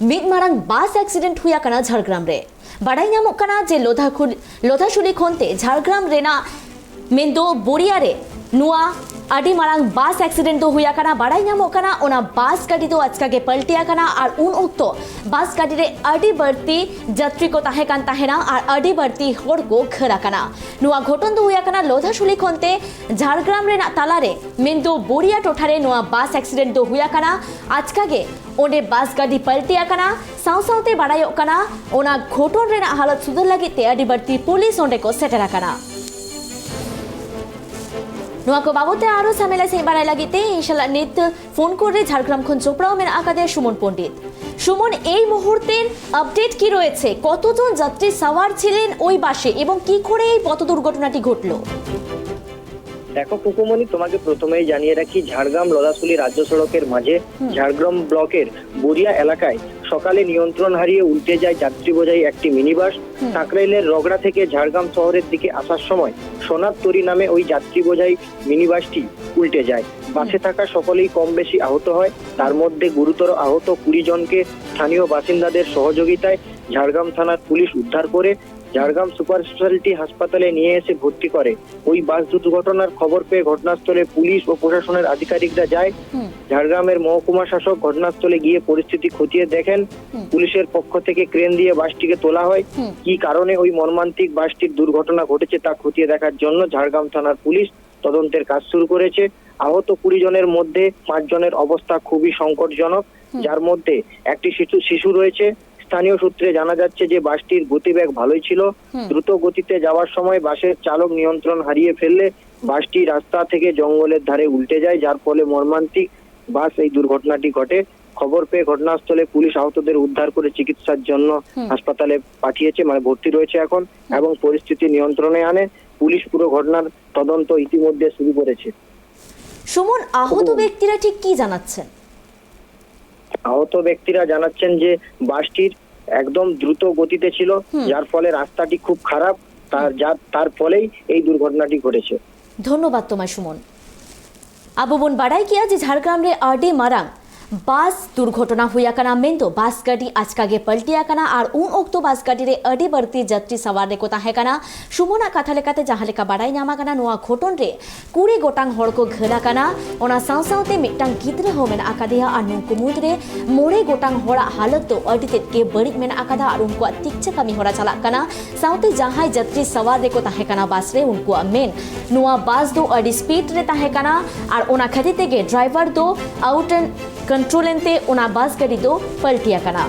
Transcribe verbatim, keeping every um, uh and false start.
ᱢᱤᱫ ᱢᱟᱨᱟᱝ ᱵᱟᱥ ᱮᱠᱥᱤᱰᱮᱱᱴ ᱦᱩᱭ ᱟᱠᱟᱱᱟ ᱡᱷᱟᱲᱜᱨᱟᱢ ᱨᱮ᱾ ᱵᱟᱰᱟᱭ ᱧᱟᱢᱚᱜ ᱠᱟᱱᱟ ᱡᱮ ᱞᱚᱫᱷᱟᱠᱷᱩᱞ-, ᱞᱚᱫᱷᱟᱥᱩᱞᱤ ᱠᱷᱚᱱᱛᱮ ᱡᱷᱟᱲᱜᱨᱟᱢ ᱨᱮᱱᱟᱜ ᱢᱮᱱᱫᱚ ᱵᱳᱨᱤᱭᱟ ᱨᱮ ᱱᱚᱣᱟ ᱟᱹᱰᱤ ᱢᱟᱨᱟᱝ ᱵᱟᱥ ᱮᱠᱥᱤᱰᱮᱱᱴ ᱫᱚ ᱦᱩᱭ ᱟᱠᱟᱱᱟ᱾ ᱵᱟᱰᱟᱭ ᱧᱟᱢᱚᱜ ᱠᱟᱱᱟ, ᱚᱱᱟ ᱵᱟᱥ ᱜᱟᱹᱰᱤ ᱫᱚ ᱟᱪᱠᱟ ᱜᱮ ᱯᱟᱞᱴᱤ ᱟᱠᱟᱱᱟ ᱟᱨ ᱩᱱ ᱚᱠᱛᱚ ᱵᱟᱥ ᱜᱟᱹᱰᱤ ᱨᱮ ᱟᱹᱰᱤ ᱵᱟᱹᱲᱛᱤ ᱡᱟᱛᱨᱤ ᱠᱚ ᱛᱟᱦᱮᱸ ᱠᱟᱱ ᱛᱟᱦᱮᱱᱟ ᱟᱨ ᱟᱹᱰᱤ ᱵᱟᱹᱲᱛᱤ ᱦᱚᱲ ᱠᱚ ᱜᱷᱟᱹᱞ ᱟᱠᱟᱱᱟ᱾ ᱱᱚᱣᱟ ᱜᱷᱚᱴᱚᱱ ᱫᱚ ᱦᱩᱭ ᱟᱠᱟᱱᱟ ᱞᱚᱫᱷᱟᱥᱩᱞᱤ ᱠᱷᱚᱱᱛᱮ ᱡᱷᱟᱲᱜᱨᱟᱢ ᱨᱮᱱᱟᱜ ᱛᱟᱞᱟᱨᱮ ᱢᱮᱱᱫᱚ ᱵᱳᱨᱤᱭᱟ ᱴᱚᱴᱷᱟ ᱨᱮ ᱱᱚᱣᱟ ᱵᱟᱥ ᱮᱠᱥᱤᱰᱮᱱᱴ ᱫᱚ ᱦᱩᱭ ᱟᱠᱟᱱᱟ᱾ ᱟᱪᱠᱟ ᱜᱮ ᱚᱸᱰᱮ ᱵᱟᱥ ᱜᱟᱹᱰᱤ ᱯᱟᱞᱴᱤ ᱟᱠᱟᱱᱟ᱾ ᱥᱟᱶ ᱥᱟᱶᱛᱮ ᱵᱟᱰᱟᱭᱚᱜ ᱠᱟᱱᱟ, ᱚᱱᱟ ᱜᱷᱚᱴᱚᱱ ᱨᱮᱱᱟᱜ ᱦᱟᱞᱚᱛ ᱥᱩᱫᱷᱟᱹᱨ ᱞᱟᱹᱜᱤᱫ ᱛᱮ ᱟᱹᱰᱤ ᱵᱟᱹᱲᱛᱤ ᱯᱩᱞᱤᱥ ᱚᱸᱰᱮ ᱠᱚ ᱥᱮᱴᱮᱨ ᱟᱠᱟᱱᱟ᱾ ᱱᱚᱣᱟ ᱠᱚ ᱵᱟᱵᱚᱛ ᱛᱮ ᱟᱨᱚ ᱥᱟᱢᱮᱞᱟ ᱥᱟᱺᱦᱤᱡ ᱵᱟᱰᱟᱭ ᱞᱟᱹᱜᱤᱫ ᱛᱮ ᱤᱧ ᱥᱟᱞᱟᱜ ᱱᱤᱛ ᱯᱷᱳᱱ ᱠᱚᱞ ᱨᱮ ঝাড়গ্রাম ᱠᱷᱚᱱ ᱡᱚᱯᱲᱟᱣ ᱢᱮᱱᱟᱜ ᱟᱠᱟᱫᱮᱭᱟ সুমন পণ্ডিত। সুমন, এই মুহূর্তের আপডেট কি রয়েছে? কতজন যাত্রী সাওয়ার ছিলেন ওই বাসে এবং কি করে এই পথ দুর্ঘটনাটি ঘটলো? দেখো কুকুমনি, তোমাকে প্রথমেই জানিয়ে রাখি, ঝাড়গ্রাম লদাসুলি রাজ্য সড়কের মাঝে হুম। ঝাড়গ্রাম ব্লকের বুরিয়া এলাকায় সকালে নিয়ন্ত্রণ হারিয়ে উল্টে যায় যাত্রী বোঝাই একটি মিনি বাস। হুম। সাঁকরাইলের রগড়া থেকে ঝাড়গ্রাম শহরের দিকে আসার সময় সোনার তরী নামে ওই যাত্রী বোঝাই মিনি বাসটি উল্টে যায়। বাসে থাকা সকলেই কম বেশি আহত হয়। তার মধ্যে গুরুতর আহত কুড়ি জনকে স্থানীয় বাসিন্দাদের সহযোগিতায় ঝাড়গ্রাম থানার পুলিশ উদ্ধার করে ঝাড়গ্রাম সুপার স্পেশালিটি হাসপাতালে নিয়ে এসে ভর্তি করে। ওই বাস দুর্ঘটনার খবর পেয়ে ঘটনাস্থলে পুলিশ ও প্রশাসনের আধিকারিকরা যায়। হুম। ঝাড়গ্রামের মহকুমা শাসক ঘটনাস্থলে গিয়ে পরিস্থিতি খতিয়ে দেখেন। হুম। পুলিশের পক্ষ থেকে ক্রেন দিয়ে বাসটিকে তোলা হয়। হুম। কি কারণে ওই মর্মান্তিক বাসটির দুর্ঘটনা ঘটেছে তা খতিয়ে দেখার জন্য ঝাড়গ্রাম থানার পুলিশ তদন্তের কাজ শুরু করেছে। আহত কুড়ি জনের মধ্যে পাঁচ জনের অবস্থা খুবই সংকটজনক, হুম। যার মধ্যে একটি শিশু শিশু রয়েছে। স্থানীয় সূত্রে জানা যাচ্ছে যে বাসটির গতিবেগ ভালোই ছিল। হুম। দ্রুত গতিতে যাওয়ার সময় বাসের চালক নিয়ন্ত্রণ হারিয়ে ফেললে বাসটি রাস্তা থেকে জঙ্গলের ধারে উল্টে যায়, যার ফলে মর্মান্তিক বাস এই দুর্ঘটনাটি ঘটে। খবর পেয়ে ঘটনাস্থলে পুলিশ আহতদের উদ্ধার করে চিকিৎসার জন্য হুম। হাসপাতালে পাঠিয়েছে, মানে ভর্তি রয়েছে এখন, এবং পরিস্থিতি নিয়ন্ত্রণে আনে পুলিশ। পুরো ঘটনার তদন্ত ইতিমধ্যে শুরু করেছে। সুমন, আহত হুম। ব্যক্তিরা ঠিক কি জানাচ্ছেন? আহত ব্যক্তিরা জানাচ্ছেন যে বাসটির একদম দ্রুত গতিতে ছিল, হুম। যার ফলে রাস্তাটি খুব খারাপ, তার যার তার ফলেই এই দুর্ঘটনাটি ঘটেছে। ᱫᱷᱚᱱᱱᱚᱵᱟᱫ ᱛᱚᱢᱟᱭ ᱥᱩᱢᱚᱱ᱾ ᱟᱵᱚ ᱵᱚᱱ ᱵᱟᱰᱟᱭ ᱜᱮᱭᱟ ᱡᱮ ᱡᱷᱟᱲᱜᱨᱟᱢ ᱨᱮ ᱟᱹᱰᱤ ᱢᱟᱨᱟᱝ ᱵᱟᱥ ᱫᱩᱨᱜᱷᱚᱴᱚᱱᱟ ᱦᱩᱭ ᱟᱠᱟᱱᱟ, ᱢᱮᱱᱫᱚ ᱵᱟᱥ ᱜᱟᱹᱰᱤ ᱟᱪᱠᱟ ᱜᱮ ᱯᱟᱞᱴᱤ ᱟᱠᱟᱱᱟ ᱟᱨ ᱩᱱ ᱚᱠᱛᱚ ᱵᱟᱥ ᱜᱟᱹᱰᱤ ᱨᱮ ᱟᱹᱰᱤ ᱵᱟᱹᱲᱛᱤ ᱡᱟᱛᱨᱤ ᱥᱟᱣᱟᱨ ᱨᱮᱠᱚ ᱛᱟᱦᱮᱸ ᱠᱟᱱᱟ᱾ ᱥᱩᱢᱚᱱᱟᱜ ᱠᱟᱛᱷᱟ ᱞᱮᱠᱟᱛᱮ ᱡᱟᱦᱟᱸ ᱞᱮᱠᱟ ᱵᱟᱰᱟᱭ ᱧᱟᱢ ᱟᱠᱟᱱᱟ, ᱱᱚᱣᱟ ᱜᱷᱚᱴᱚᱱ ᱨᱮ ᱠᱩᱲᱤ ᱜᱚᱴᱟᱝ ᱦᱚᱲ ᱠᱚ ᱜᱷᱟᱹᱞ ᱟᱠᱟᱱᱟ᱾ ᱚᱱᱟ ᱥᱟᱶ ᱥᱟᱶᱛᱮ ᱢᱤᱫᱴᱟᱝ ᱜᱤᱫᱽᱨᱟᱹ ᱦᱚᱸ ᱢᱮᱱᱟᱜ ᱟᱠᱟᱫᱮᱭᱟ ᱟᱨ ᱱᱩᱠᱩ ᱢᱩᱫᱽᱨᱮ ᱢᱚᱬᱮ ᱜᱚᱴᱟᱝ ᱦᱚᱲᱟᱜ ᱦᱟᱞᱚᱛ ᱫᱚ ᱟᱹᱰᱤ ᱛᱮᱫ ᱜᱮ ᱵᱟᱹᱲᱤᱡ ᱢᱮᱱᱟᱜ ᱟᱠᱟᱫᱟ ᱟᱨ ᱩᱱᱠᱩᱣᱟᱜ ᱛᱤᱠᱪᱷᱟᱹ ᱠᱟᱹᱢᱤ ᱦᱚᱨᱟ ᱪᱟᱞᱟᱜ ᱠᱟᱱᱟ᱾ ᱥᱟᱶᱛᱮ ᱡᱟᱦᱟᱸᱭ ᱡᱟᱛᱨᱤ ᱥᱟᱣᱟᱨ ᱨᱮᱠᱚ ᱛᱟᱦᱮᱸ ᱠᱟᱱᱟ ᱵᱟᱥ ᱨᱮ, ᱩᱱᱠᱩᱣᱟᱜ ᱢᱮᱱ, ᱱᱚᱣᱟ ᱵᱟᱥ ᱫᱚ ᱟᱹᱰᱤ ᱥᱯᱤᱰ ᱨᱮ ᱛᱟᱦᱮᱸ ᱠᱟᱱᱟ ᱟᱨ ᱚᱱᱟ ᱠᱷᱟᱹᱛᱤᱨ ᱛᱮᱜᱮ ᱰᱨᱟᱭᱵᱷᱟᱨ ᱫᱚ ᱟᱣᱩᱴ ᱮᱱᱰ ᱠᱚᱱᱴᱨᱳᱞ ᱮᱱᱛᱮ ᱚᱱᱟ ᱵᱟᱥ ᱜᱟᱹᱰᱤ ᱫᱚ ᱯᱟᱞᱴᱤ ᱟᱠᱟᱱᱟ᱾